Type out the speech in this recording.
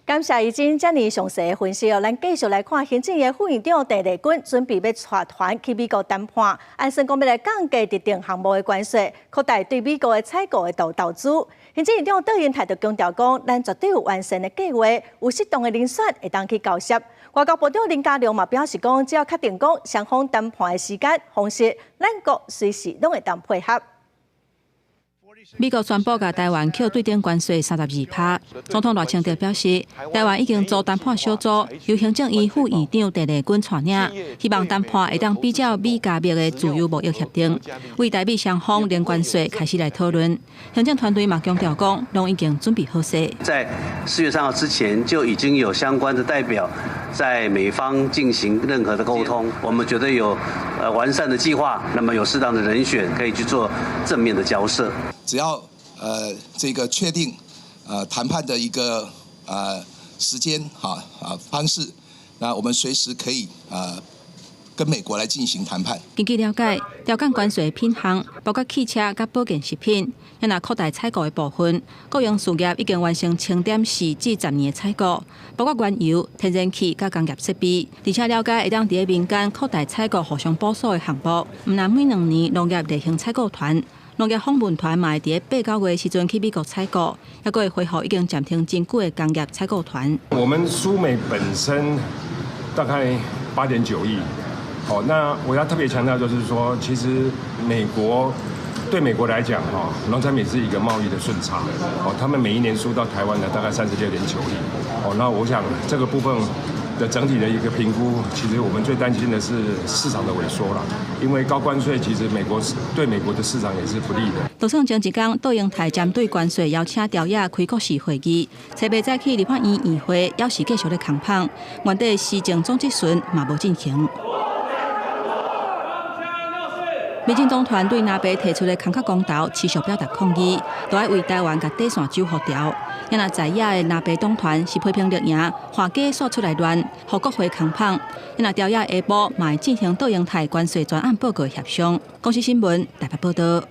感謝怡珍遮爾詳細的分析哦，咱繼續來看行政院副院長鄭麗君準備欲帶團去美國談判，按算講欲來降低特定項目的關稅，擴大對美國的採購的投資。行政院長卓榮泰就強調講，咱絕對有完善的計劃，有適當的人選會當去交涉。外交部長林佳龍嘛表示講，只要確定講雙方談判的時間方式，咱國隨時攏會當配合。美國宣布共台灣扣對等關稅32%，總統賴清德表示，台灣已經組談判小組，由行政院副院長鄭麗君帶領，希望談判會當比照美加墨的自由貿易協定，為台美雙方零關稅開始來討論。行政團隊嘛強調講，攏已經準備好勢。在4月3號之前就已經有相關的代表在美方進行任何的溝通，我們覺得有完善的計劃，那麼有適當的人選可以去做正面的交涉。只要這個確定談判的一個時間哈啊方式，那我們隨時可以跟美國來進行談判。根據了解，調降關稅品項包括汽車佮保健食品，也若擴大採購的部分，國營事業已經完成清點4至10年的採購，包括原油、天然氣佮工業設備，而且了解會當佇咧民間擴大採購互相補數的項目，毋但每2年農業例行採購團。農業訪問團嘛會佇咧8、9月時陣去美國採購，猶閣會恢復已經暫停真久的工業採購團。我們輸美本身大概8.9億，好，那我要特別強調就是說，其實美國對美國來講，哈，農產品是一個貿易的順差，哦，他們每一年輸到台灣的大概36.9億，哦，那我想這個部分的整體的一個評估，其實我們最擔心的是市場的萎縮啦，因為高關稅其實美國對美國的市場也是不利的。就算前一工，卓榮泰針對關稅邀請朝野開國事會議，揣袂載去立法院院會，猶是繼續咧空放，原底施政總質詢嘛無進行。民進黨團對藍白提出的空殼公投持續表達抗議，都愛為台灣共底線守予牢。也若在野的藍白黨團是批評綠營換假煞出來亂，予國會空放。也若朝野下晡嘛會進行卓榮泰關稅專案報告協商。公視新聞台北報道。